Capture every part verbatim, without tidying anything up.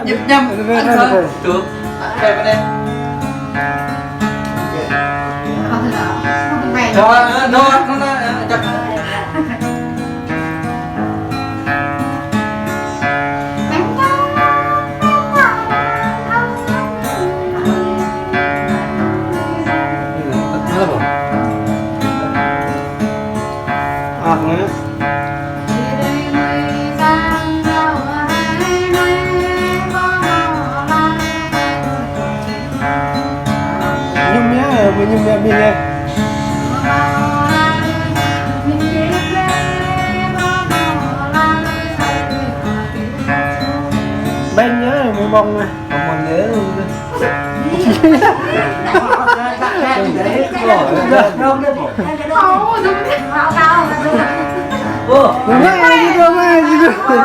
Nhịp nhàng. Ăn thơm. Tuh. Đây, bên đây. Đó, đó, đó, đó, đó. Ñum ya, ñum ya, ñum ya. Bên nhớ, mười bông nè. Bông bông nhớ. Ủa, đúng rồi, đúng rồi, đúng rồi.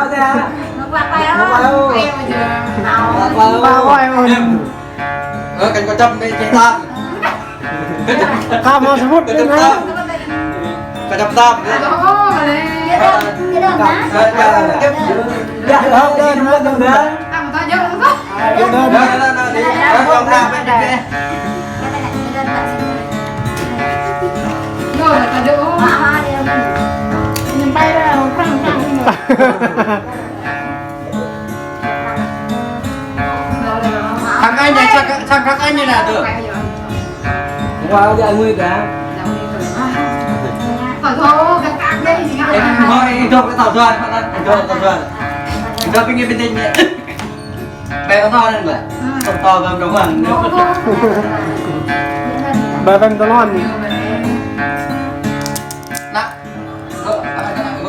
Ba quay mà. Ơ, kênh có chấp đi, chị Tam. Tam mà support đi hả? Có chấp Tam. Ơ, ơ, ơ, ơ. Tam có dấu không? Ơ, ơ, ơ, đi. Ơ, ơ, ơ, đi. Rồi, có dấu không? Nhìn bay ra, phăng, phăng. Thằng anh này, thằng, thằng, thằng anh này là được. Qua đi ăn người ta. Em hỏi, em đọc cái tàu đoàn, em đọc cái tàu đoàn. Em đọc cái nghe bên đây nhé. Bé có to nên là. Không to, không, đúng không? Bé bên tàu đoàn. Nè.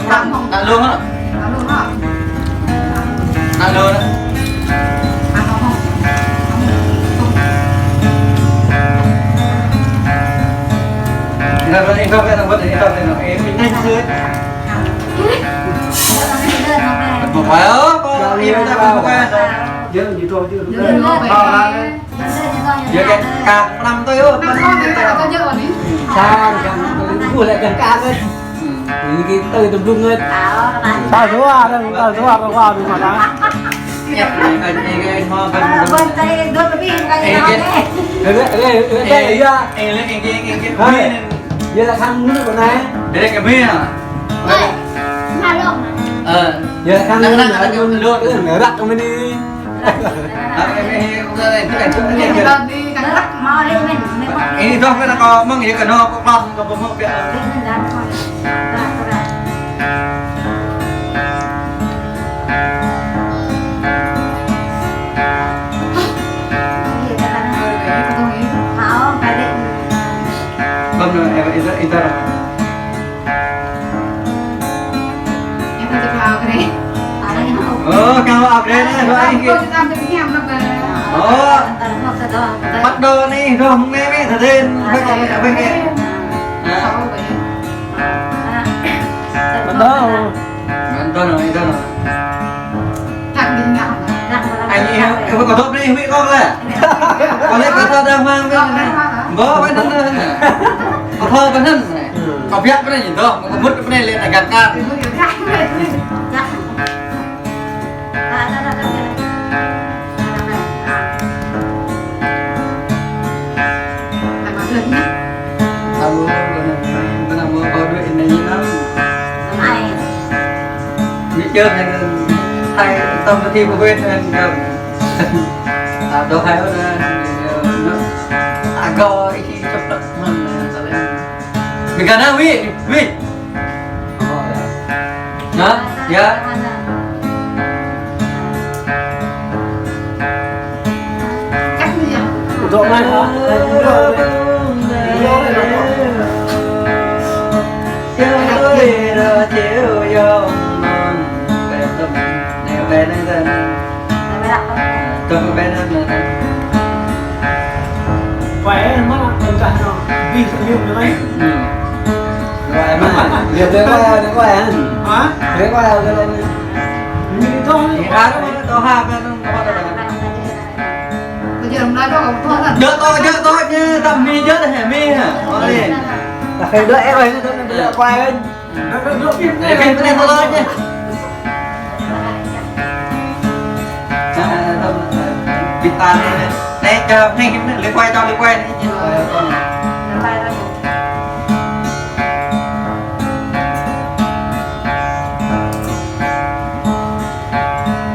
Nă lu hă? Nă lu hă? Nă lu hă? Ih, ih, ih, ih, ih, ih, ih. Bộc bạch, ơ, bộc bạch, ih, bộc bạch. Yơh, yơh, yơh. Yơh, kơ, kơ, năm tui ôh. Năm tui ôh, năm tui ôh. Sa, kơ, kơ, kơ, kơ. Ini kita itu belum nget. Tahu suara, tahu suara, tahu di mana. Ya, ini, ini, ini, mau kan. Iya. Iya, lah, kan dulu pernah. Dari kami ya. Ơi, nalong. Ơ. Ya, kan dulu. Ngerak kami ni. Ini dah kena kau meng ya kena aku kelas kau pemuk ya. Bấm nó, em, em, em, em. Em không chụp vào cái này. Ơ, kơ ăp rê anai, dua ih. Ơ. Bắt đầu anai, dua mông anai, mẹ, thật đến. Bắt đầu. Bắt đầu rồi, bắt đầu rồi. Anh, em, em có đọc đi, Huy con là. Có lẽ có thơ đang mang bên này. Bố, bên đó, bên đó. Có thơ bên đó này. Có biết bên này nhìn đó, có mút bên này lên là gạt gạt. Alo, bơ nă mơ̆ kâo đuaĭ anai ñu năm. Ñu čơh anai, hai tơm tơthi pơwet anai. A, dŏ hai ôh anai, ñu, ñu, a, kâo ih čơp tơk mơ̆n anai, tơlơi. Mơ̆ gah anai, Wi, Wi. Hă? Ya? Dŏ mai hă? Khỏe lắm á, mình cả nó. Đi, đi, đi. Khỏe mà. Đi, đi, khỏe, đi, khỏe hả? Hả? Đi, khỏe, đi, khỏe. Đi, đi, thôi. Đi, khỏe, đi, khỏe, đi. Dŏ to, dŏ to, ñu tăm mi dŏ dah, mi hă. Ôi. Dah, dŏ, ơ, ơ, dŏ, dŏ, dŏ, khỏe. Ơ, ơ, dŏ, dŏ, dŏ, dŏ, dŏ. Anai, anai, anai, čang anai, anai, lĕ quay, čang lĕ quay anai.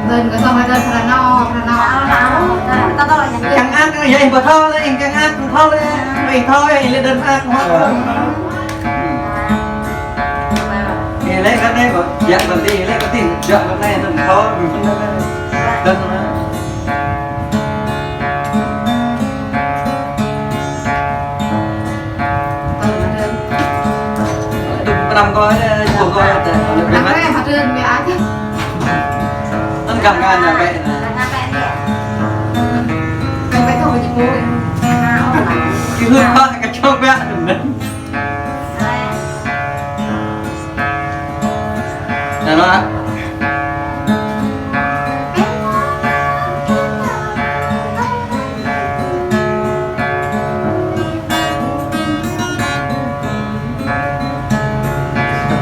Đơn có xong rồi, đơn phải là no, phải là no. Čang ăt, yơh, ih ƀu thâo lĕ, ih čang ăt, ƀu thâo lĕ. Ih thâo, ih lĕ đơn ăt, ih lĕ kơ anai, ƀu, yơh, kơ anai, ih lĕ kơ anai, yơh, kơ anai, đơn thâo, đơn ăt. Pơnăm kơ, ơ, čô kơ, ơ, pơnăm kơ, hơdơr mơ̆ ăt. Anŭn găng găng anai bĕ. Bĕ bĕ thôi, či pô. Kơ hưn kơ, kơ čô bĕ. Anŭn lĕ.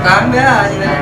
Tăng bĕ, a, ñu lĕ.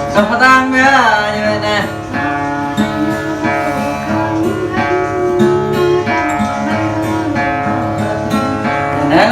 Selamat datang ya, ya, nah. Nah.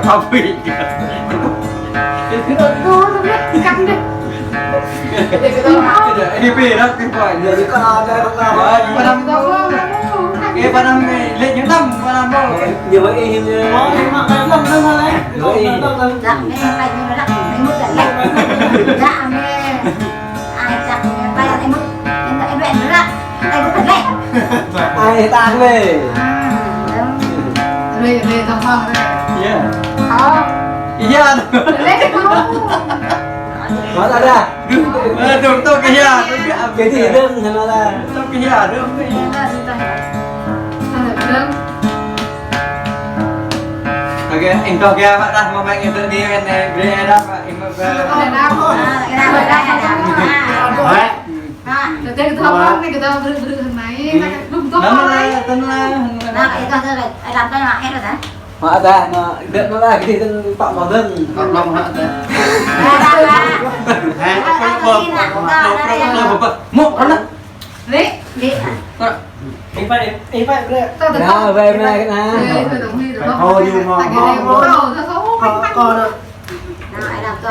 Apa ini? Ih, pi, rap, pi, poi. Jadi, kơ ada, kơ ada. Wah, ih, pơnăm. Ih, pơnăm, ih, lĕ ñu tăm, pơnăm, poi. Ñu, ih, ñu. Oh, ih, mă, kơ năm, năm, năm, năm. Ih. Năm, năm, năm. Dah, meh, pai ñu rap, ih, mŭt dah, lĕ. Dah, meh. Ai, dah, meh, pai, ih, mŭt. Ih, ih, ih, rap. Ih, mŭt dah, lĕ. Ai, tang, lĕ. Ah, dah. Lĕ, lĕ, tong, tong, lĕ. Iya. Oh. Iya. Lĕ, tong. Mă, ada. Ơ, tŭ, tŭ kơ hia, tŭ kơ hia. Kơ hia dơ̆ng, hơnŭn lah. Tŭ kơ hia dơ̆ng. Tŭ kơ hia dơ̆ng. Ôkê, ih tŭ kơ hia, Pak, dah, mơ̆ng ih tŭ anai, anai, brơi dah, Pak, ih mă kơ. Hă? Tŭ kơ hia, Pak, anai kơ tŭ brơi, brơi hơnai, anai kơ tŭ kơ hia. Anai, anai, anai. Anai, ih tŭ kơ hia, ih tŭ kơ hia, ih tŭ kơ hia. Mă dah, mă, dek mă lah, gih tơ̆ng pă mă dơ̆ng. Pă mă dah. Hă, pă mă. Mă, pă mă. Lĕ, lĕ. Ih pă, ih pă, lĕ. Tơ, tơ, ya, tơ. Wai, wai, wai, na. Tơ, tơ, tơ, tơ. Kâo ñu mă, mă, mă. Tơ, tơ, tơ. Kâo, kâo, na. Na, ai đam tơ.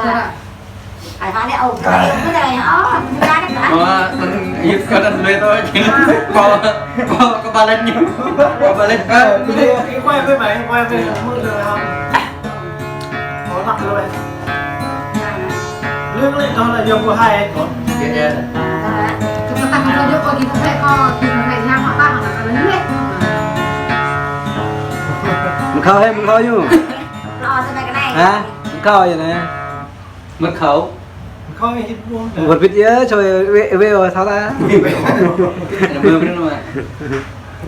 Ai pă lĕ, ô, kâo, kâo, kâo, kâo. Mă, tơ, yŭ, kâo dah lĕ tơ, kâo, kâo, kâo bơlĕ ñu. Kâo bơlĕ kâo. Ih pă, ih pă, ih pă, mă, mă, mă. Ơ, năk lơi. Lưng lĕ, đó là do mùa hè có. Iya, iya. Mŭt khâu hă, mŭt khâu ñu. Hă? Mŭt khâu yơh anai. Mŭt khâu. Mŭt khâu hĭ ƀuh. Mŭt bit yơh, čoi wê, wê, wê, thâo ta. Mŭt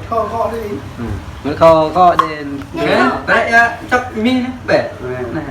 khâu, khâu đi. Mŭt khâu, khâu đi. Ơ, bĕ yơh, čŏk mi anai, bĕ. Anai.